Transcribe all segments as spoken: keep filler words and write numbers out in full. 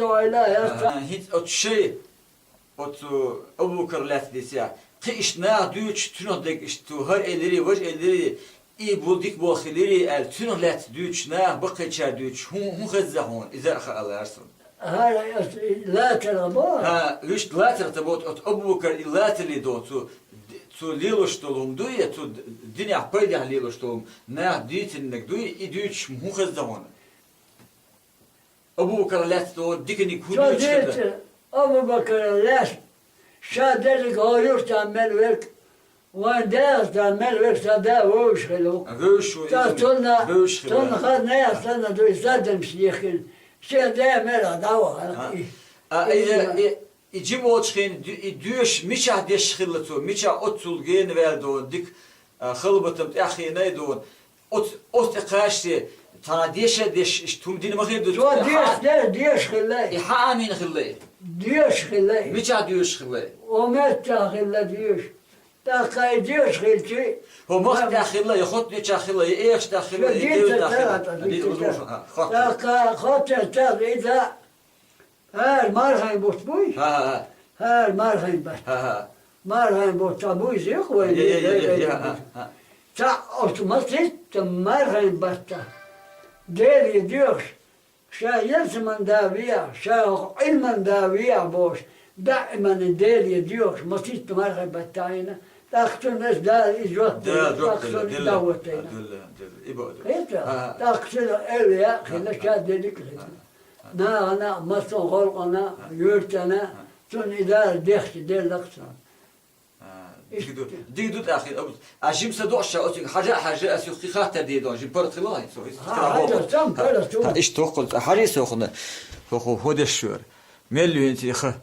Вай, ла, я ца- А, хӀинца оцу шай, оцу Абу-Бакар лаьцна дийцарехь, кхин иштта наха дуьйцуш, цунах дерг иштта цо хӀара элларий, важа элларий, и бу дика болх хиларий аьлла, цунах лаьцна дуьйцуш, наха баккхийчара дуьйцуш, хӀун, хӀун хезна хьуна, иза а хаа лаьара суна. ХӀара оцу лацарх бо? ХӀа, вуьшта лацарх ца боху, оцу Абу-Бакар и лацале долу, цу, цу лелош долу хӀума дуй, я цу динехь пайдехь лелош долу хӀума, наха дийцинарг дуй, и дуьйцуш хӀун хезна хьуна? Абу-Бакар лаьцна диканиг хӀун дуьйцуш хилла? Абу-Бакар лаьцна, ша дерриг хьо юьртан мел верг, вайн ДегӀастан мел верг сан да вевзаш хилла ву. Вевзаш ву, ца иза цунна, вевзаш хилла. Цунна хазна яц санна дуй, садамаш дехкина. Шен да мел а дӀавахара. А, и, а, и, и, и, и жима волчу хенахь ду-, и доьшуш мичахь дешаш хилла цо, мичахь оццул гена ваьлла долу дика, а, халбатам тӀаьхьенай долу. Оц-, оцу тӀе кхаччалц, цхьана деша а деш, иштта хӀума дина ма хир ду. Цо деш, деш, деш хилла. И хьан Ӏамийна хилла? Деш хилла. Мичахь деш хилла? О меттехь хилла деш. ТӀаккха и деш хилчи. ХӀо махка тӀехь хилла, я хотта дечахь хилла, я эшаш тӀехь хилла, я девза тӀехь хилла. ТӀаккха хотта тӀехь иза. ХӀара мархайн бутт буй? ХӀара мархайн бутт. Мархайн бутт, ца буй зих вай? Цхьаъ оцу маситта мархайн батта. Деле доьхуш, ша ялсаман да веа, ша Ӏилман да веа бохуш, даимана Деле доьхуш, маситта мархайн батта Ӏийна. ТӀаккха цунна аса Дала и жоп делла, тӀаккха цунна и дӀахӀоттийна. ХӀета? ТӀаккха цунна эвлаяъ а хилла, ша дерриг а хилла. Нахана, массо а халкъана, юьртана, цунна и Дала дехча деллакх цунна. А, дика ду, дика ду тӀаккха. А жима са доӀуш ша оцуьнга хьажа а хьажа, ас юха кхин хаттар дийр ду, жима паргӀат хилла хьайн, со хӀинца. Хьан, хьан, цхьа паргӀат ду. Иштта хӀокхунна хьажий со хӀокхунна, хӀокху хӀо деш шуьра. Мел ю хӀинца и ха?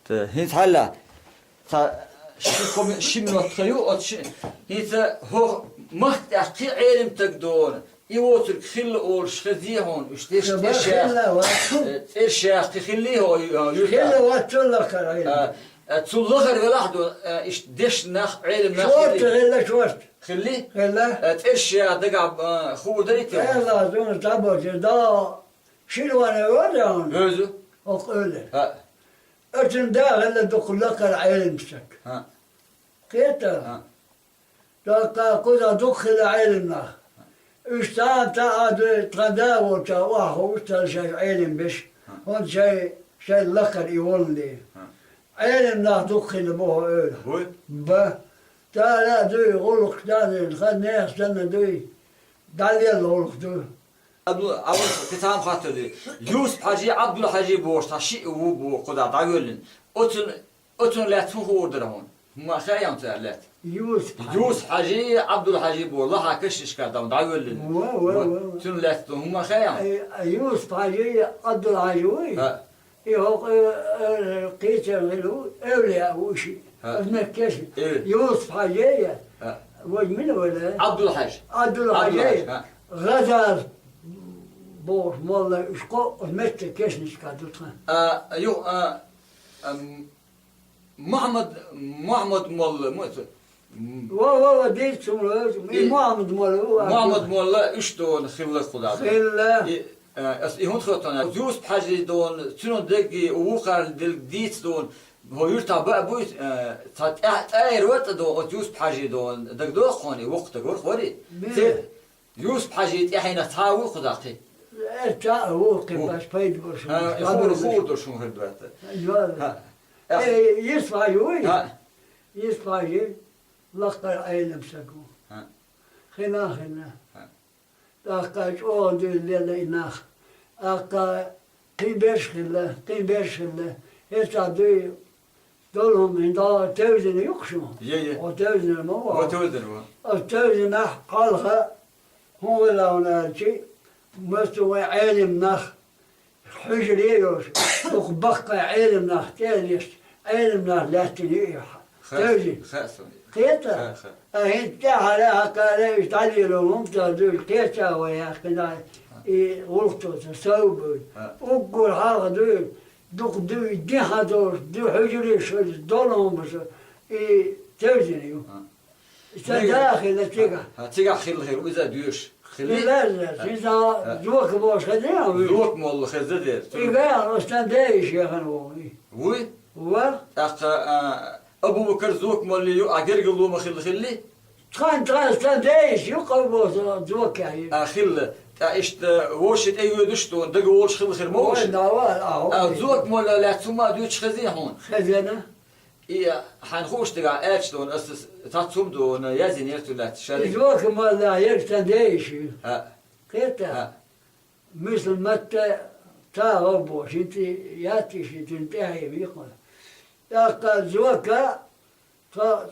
Та, хӀинца хьалла, цхьа ши, ши минот хан ю, оцу ши, хӀинца хӀокху махка тӀехь кхин Ӏелам стаг ду хьуна, и воцург хилла олуш хезий хьуна, уьш деш, цӀерш яха, э, цӀерш яха кхин хиллий хьо, ю-, ю-, юьртахь? Хилла вац цул лахара Ӏелам. А, а, цул лахара велахь ду, а, иштта дешна нах, Ӏелам нах хиллий? Шорта хилла, шорта. Хиллий? Хилла. А, цӀерш яха дагахь, а, хуур дарий те? Элла, зуна дӀабоьжир, да, шилвана вевза хьуна? Вевза. ХӀокху эвлаяъ. ХӀаъ. Оцунна да хилла дукха лакхара Ӏелам стаг. ХӀаъ. Кхета? ХӀаъ. ТӀаккха кхузахь дукха хилла Ӏелам нах. Уьш цхьана цхьа а дуй, тхан да волчохь охьахуус ца шаьш Ӏелам беш. ХӀаъ. ХӀунда шайн, шайн лакхара и воллале. ХӀаъ. Ӏелам нах дукха хилла бу хьо эвлаяъ. Буй? Ба. Цара а дуй, гӀуллакхаш дӀа а дуьйна, хан нехан санна дуй, дӀалелла гӀуллакх ду. Абдул-, Абдул-, кхин цхьа хаттар ду. Юсуп-Хьажи, Абдул-Хьажи бохуш цхьа шиъ ву боху кхузахь дӀавоьллина. Оцун, оцунна лаьцна хӀун хуур дара хьуна? ХӀума хаьий хьуна цара лаьцна? Юсуп-Хьажи. Юсуп-Хьажи, Абдул-Хьажи боху лахьа кешнашкахь дӀавоьллина. Ва, ва, ва, ва. Цунна лаьцна хӀума хаьий хьуна? Э, Юсуп-Хьажи, Абдул-Хьажи вуй? ХӀаъ. И хӀокху, э, э, кхечарна хилла ву, эвлаяъ ву и шиъ. ХӀаъ. Оцу меттан кешнашка. Э. Юсуп-Хьажи я? ХӀаъ. Вай мила вара? Ӏабдул-Хьажи. Ӏабдул-Хьажи. Ӏабдул-Хьажи, хӀаъ. ГӀазал бохуш молла уьш кхоъ оцу меттан кешнашка ду тхан. А, ю-, а, ам, Мухьаммад, Мухьаммад молла, ма ца, м. Ва, ва, ва, дийца хӀума вевза. И, и Мухьаммад молла ву, а, Мухьаммад молла уьш ду хьуна хилла кхузахь. Хилла. И, а, ас и хӀунда хаттар ду хьуна? Юсуп-Хьажи ду хьуна, цуьнан дерриге вукхарна дерг дийца ду хьуна. ХӀо юьртахь баа буй, а, цхьа тӀа-, тӀера вац ду хьуна, оцу Юсуп-Хьажи ду хьуна. ДагадогӀу хьуна, и воккха стаг вара хӀорий? Мила? Церан Юсуп-Хьажи тӀаьхьенах цхьа а ву кхузахь кхин? Э, цхьа а ву кхин, баш пайда болуш. А, и хуур, хуур долуш хӀума хир ду аьлла. Ай, ва. ХӀаъ. Э, Юсуп-Хьажи вуй? ХӀаъ. Юсуп-Хьажи лакхара Ӏелам стаг ву. ХӀаъ. Хина а хина. ХӀаъ. ТӀаккха чӀогӀа дуьйна лела и нах. ТӀаккха кхин берш хилла, кхин берш хилла. ХӀетахь дуй, долу хӀума хӀинца тевзина юкъа шуна? Е, е. Хьо тевзина ма ву? Хьо тевзина ву. Оцу тевзинехь хьалха хӀун хилла хьуна аьлчи, массо а вайн Ӏелам нах, хьуьжаре а йолуш, дукха баккхий Ӏелам нах тӀе а лаьцна, Ӏелам нах лаьттина ю и хьа-, хаьа, тевзина. Хаьа суна. Кхета? Хаьа, хаьа. А хӀинца тӀаьхьара а кхара уьш дӀалело хӀума ца дуьйла, кхеча вай яьккхина, и гӀуллакх тоьцуш сов буьйла. ХӀаъ. Уггар хьалха дуьйла, дукха дуьй, дин хьан долуш, дуьй хьуьжареш хилча, долу хӀуманаш, и тевзина ю. ХӀаъ. Сан да хилла цигахь. ХӀаъ, цигахь хилла хир ву иза доьшуш. Хилли? Хилла, иза Зока бохуш хеза дера вуй? Зока молла хеза дера. И гай, оцу тӀе дайша яхана ву. Вуй? Ва? ТӀаккха, а, Абу-Бакар Зока молла ю, а гергарло ма хилла хилли? Тхан, тхан, тхан дайша ю, къа боху Зока ю. А, хилла. ТӀа иштта вовшийн тӀе йоьдуш ду, дага волуш хилла хир ма вовш? Ой, нава, а, а, Зока молла лаьцна хӀума дуьйцуш хезий хьуна? Хезна. И хьайна хууш дагахь аьлча дуна, аса цхьацца хӀума дуна, яздинера цу лаьцна шаьргахь. Иза ваха ма лаьа, ерг тхан дайша ю. ХӀаъ. Кхета? ХӀаъ. Мисал матта тагӀа боху, шин цӀи яц и шин цӀина тӀаьхье вихна. ТӀаккха Зока, тха